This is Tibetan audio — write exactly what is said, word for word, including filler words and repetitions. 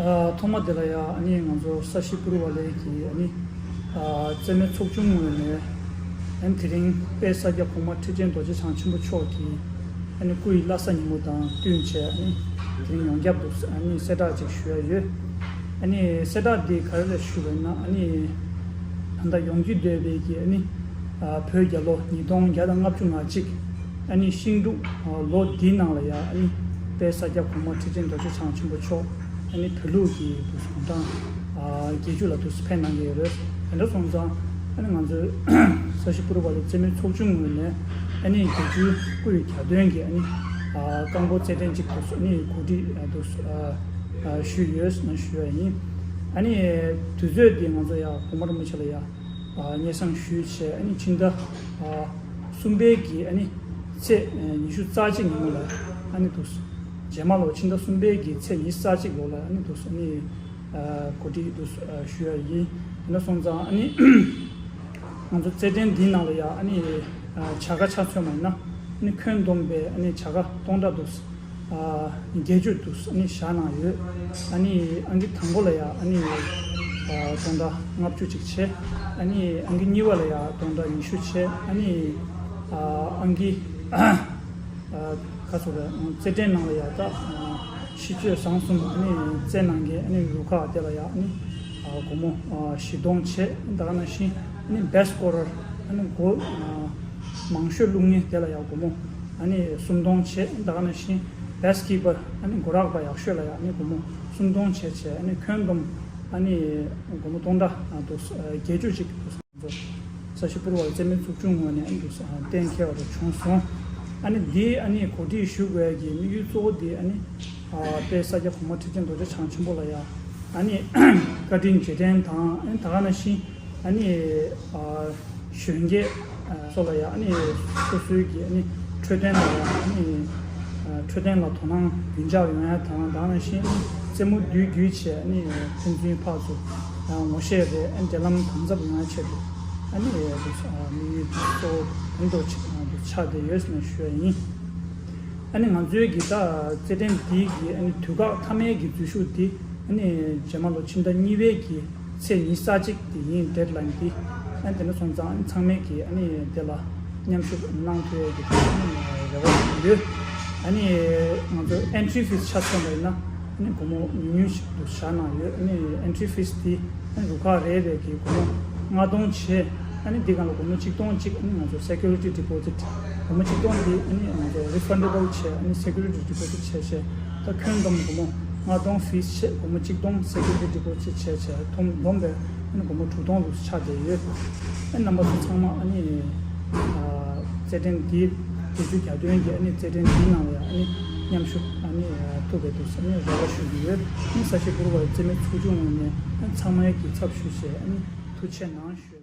ཨ། ཐོག་མ་དེ་ལ་ཡང་ཨ་ནི་ང་ཚོ་ས་གཞི་པུ་རུ་ཝ་ལེ་གི་ཨ་ནི་ཨ་རྩེད་མོའི་ཚོགས་ཆུང་ངོས་ནས་ཨ་ནི་དེ་རིང་དཔལ་ས་སྐྱ་གོང་མ་ཁྲི་ཆེན་རྡོ་རྗེ་འཆང་ཆེན་པོ་མཆོག་གི་ཨ་ནི་སྐུ་ཡི་བླ་གཟའ་ཉིན་མོ་དང་བསྟུན་བྱས་ཨ་ནི་དེ་རིང་ཡོངས་ཁྱབ་ཏུ་ཨ་ནི་གསལ་བསྒྲགས་ཅིག་ཞུ་ཡ་ཡོད། ཨ་ནི་གསལ་བསྒྲགས་འདི་ག་རེ་ལ་ཞུ་བ་ཡིན་ན། ཨ་ནི་ད་ལྟ་ཡོང་རྒྱུ་འདོད་པའི་གི་ཨ་ནི་ཨ་བོད་རྒྱལ་ལོ་ཉིས་སྟོང་བརྒྱ་དང་ལྔ་བཅུ་ང་གཅིག་ཨ་ནི་ཤིང་འབྲུག་ཨ་ལོ་འདིའི་ནང་ལ་ཡང་ཨ་ནི་དཔལ་ས་སྐྱ་གོང་མ་ཁྲི་ཆེན་རྡོ་རྗེ་འཆང་ཆེན་པོ་མཆོག་ཨ་ནི་བོད་ལུགས་ཀྱི་དུས་སུ་གུང་ཐང་ཨ་བརྒྱད་ཅུ་ལ་དུས་སུ་ཕེབས་གནང་གི་ཡོད་རེད། དེ་འདྲ་སོང་ཙང་ཨ་ནི་ང་ཚོའི་ས་གཞི་པུ་རུ་ཝ་ལེ་རྩེད་མོའི་ཚོགས་ཆུང་ངོས་ནས་ཨ་ནི་བརྒྱད་ཅུའི་སྐུ་ཡི་གྱ་སྟོན་གྱི་ཨ་ནི་ཨ་རྐང་སྤོལ་རྩེད་འགྲན་ཅིག་དུས་སུ་ཨ་ནི་གོ་སྒྲིག་ཨ་དུས་སུ་ཨ་ཨ་ཞུས་ཡོད་ཟེར་ནས་ཞུ་ཡ་ཡིན། ཨ་ནི་དུས་ཚོད་འདི་ང་ཚོ་ཡ་གོང་མ་རིན་པོ་ཆེ་ལ་ཡ་ཨ་སྙན་སེང་ཞུས་བྱས། ཨ་ནི་ཕྱི་ཟླ་ཨ་གསུམ་པའི་གི་ཨ་ནི་ཚེས་ཨ་ཉི་ཤུ་རྩ་གཅིག་ཉིན་མོ་ལ་ཨ་ནི་འདུག་སེ། རྗེས་མ་ལོ་ཕྱི་ཟླ་གསུམ་པའི་གི་ཚེས་ཉི་ཤུ་རྩ་གཅིག་ལོ་ལ་ཨ་ནི་འདུག་སེ་ཨ་ནི་ཨ་གོ་སྒྲིག་འདུག་སེ་ཨ་ཞུ་ཡ་ཡིན། དེ་འདྲ་སོང་ཙང་ཨ་ནི་ང་ཚོ་རྩེད་འགྲན་འདིའི་ནང་ལ་ཡ་ཨ་ནི་ཨ་བྱ་དགའ་ཆ་མཚོན་པ་ཡིན་ན་ཨ་ནི་ཁྱོན་བསྡོམས་པའི་ཨ་ནི་བྱ་དགའ་སྟོང་ཕྲག་འདུག་སེ། ཨ་བརྒྱད་ཅུ་འདུག་ཨ་ནི་བཞག་གནང་ཡོད། ཨ་ནི་ཨང་ཀི་དང་པོ་ལ་ཡ་ཨ་ནི་ཨ་སྟོང་ཕྲག་ལྔ་བཅུ་ཅིག་བྱས། ཨ་ནི་ཨང་ཀི་གཉིས་པ་ལ་ཡ་སྟོང་ཕྲག་ཉི་ཤུ་བྱས། ཨ་ནི་ཨ་ཨང་ཀི་ཨ་ག་ཚོད་རེད། རྩེད་འགྲན་ནང་ལ་ཡ་ད་ཨ་ཤིས་བརྗོད་བཟང་གསུམ་ཨ་ནི་རྩེད་གནང་མཁན་ཨ་ནི་རུ་ཁག་དེ་ལ་ཡ་ཨ་ནི་ཨ་སྒོར་མོ་ཨ་བཞི་སྟོང་བྱས། ད་ག་ནང་བཞིན་ཨ་ནི་best scorer ཨ་ནི་གོ་ཨ་མང་ཤོས་བླུགས་མཁན་དེ་ལ་ཡ་སྒོར་མོ་ཨ་ནི་སུམ་སྟོང་བྱས། ད་ག་ནང་བཞིན་best keeper ཨ་ནི་གོ་རག་པ་ཡག་ཤོས་ལ་ཡ་ཨ་ནི་སྒོར་མོ་སུམ་སྟོང་བྱས་བྱས། ཨ་ནི་ཁྱོན་བསྡོམས་ཨ་ནི་སྒོར་མོ་སྟོང་ཕྲག་ཨ་དུ་བརྒྱད་ཅུ་ཅིག་དུ་ས་གཞི་པུ་རུ་ཝ་ལེ་རྩེད་མོའི་ཚོགས་ཆུང་ངོས་ནས་ཨ་ནི་དུ་གཏན་འཁེལ་བ་རུ་བྱུང་སོང་། ཨ་ནི་འདི་ཨ་ནི་གོ་སྒྲིག་ཞུ་དགོས་ཀྱི་དམིགས་ཡུལ་གཙོ་བོ་འདི་ཨ་ནི་དཔལ་ས་སྐྱ་གོང་མ་ཁྲི་ཆེན་རྡོ་རྗེ་འཆང་ཆེན་པོ་ལ་ཡ་ཨ་ནི་བཀའ་དྲིན་རྗེས་དྲན་དང་། ཨ་ནི་ད་ག་ནང་བཞིན་ཨ་ནི་ཨ་གཞོན་སྐྱེས་ཨ་སོགས་ལ་ཡང་ཨ་ནི་སོ་སོའི་གི་ཨ་ནི་འཕྲོད་བསྟེན་ལ་ཡང་ཨ་ནི་ཨ་འཕྲོད་བསྟེན་ལ་དོ་སྣང་རྒྱུན་འཇགས་ཡོང་ཡ་དང་། ད་ག་ནང་བཞིན་ཨ་ནི་རྩེད་མོ་བསྡུས་བསྡུས་བྱས་ཨ་ནི་ཕན་ཚུན་ཕར་ཚུར་ཨ་ངོ་ཤེས་རེད། ཨ་ནི་འབྲེལ་ལམ་དམ་ཟབ་ཡོང་ཡ་ཆེད་དུ་ཨ་ནི་ཨ་དམིགས་ཡུལ་གཙོ་བོ་ཨ་ནི་འདུ་ཆགས་བསྡད་ཡོད་ཟེར་ནས་ཞུ་ཡ་ཡིན། ཨ་ནི་ང་ཚོའི་གི་ད་རྩེད་འགྲན་འདིའི་གི་ཨ་ནི་དུས་བཀག་མཐའ་མའི་གི་འཛུལ་ཞུགས་འདི་ཨ་ནི་རྗེས་མ་ལོ་ཕྱི་ཟླ་གཉིས་པའི་གི་ཚེས་ཉི་ཤུ་རྩ་གཅིག་དེ་ཡིན། deadline་འདི། ཨ་ནི་དེ་འདྲ་སོང་ཙང་ཨ་ནི་ཚང་མས་གི་ཨ་ནི་དེ་ལ་མཉམ་ཞུགས་གནང་ཐུབ་ཡས་གི་ཨ་ནི་རེ་བ་ཡོད། ཨ་ནི་ང་ཚོ་entry fees་ཆ་མཚོན་པ་ཡིན་ན་ཨ་ནི་སྒོར་མོ་ཉུང་ཉུང་ཞིག་ཏུ་བཞག་གནང་ཡོད། ཨ་ནི་entry fees་འདི་ཨ་ནི་རུ་ཁག་རེ་རེ་གི་སྒོར་མོ་ལྔ་སྟོང་བྱས། ཨ་ནི་འདི་སྒང་ལ་སྒོར་མོ་གཅིག་སྟོང་གཅིག་ཨ་ནི་ང་ཚོ་security deposit། སྒོར་མོ་གཅིག་སྟོང་འདི་ཨ་ནི་ང་ཚོ་refundable་བྱས། ཨ་ནི་security deposit་བྱས་བྱས། ད་ཁྱོན་བསྡོམས་སྒོར་མོ་ལྔ་སྟོང་fees་བྱས། སྒོར་མོ་གཅིག་སྟོང་security deposit་བྱས་བྱས། ཐོམ་བསྡོམས་པས་ཨ་ནི་སྒོར་མོ་དྲུག་སྟོང་ལུགས་ཆགས་བསྡད་ཡོད། ཨ་ནི་རྣམ་པ་ཚོ་ཚང་མ་ཨ་ནི་ཨ་རྩེད་འགྲན་འདི་བརྒྱད་ཅུ་གྱ་སྟོན་གྱི་ཨ་ནི་རྩེད་འགྲན་འདིའི་ནང་ལ་ཡང་ཨ་ནི་མཉམ་ཞུགས་ཨ་ནི་ཐུབ་པའི་འདུག་ཟེར་ཨ་ནི་རེ་བ་ཞུ་གི་ཡོད། ཨ་ནི་ས་གཞི་པུ་རུ་ཝ་ལེ་རྩེད་མོའི་ཚོགས་ཆུང་ངོས་ནས་ཨ་ནི་ཚང་མའི་གི་ཚབ་ཞུས་བྱས་ཨ་ནི་ཐུགས་རྗེ་གནང་ཞུ།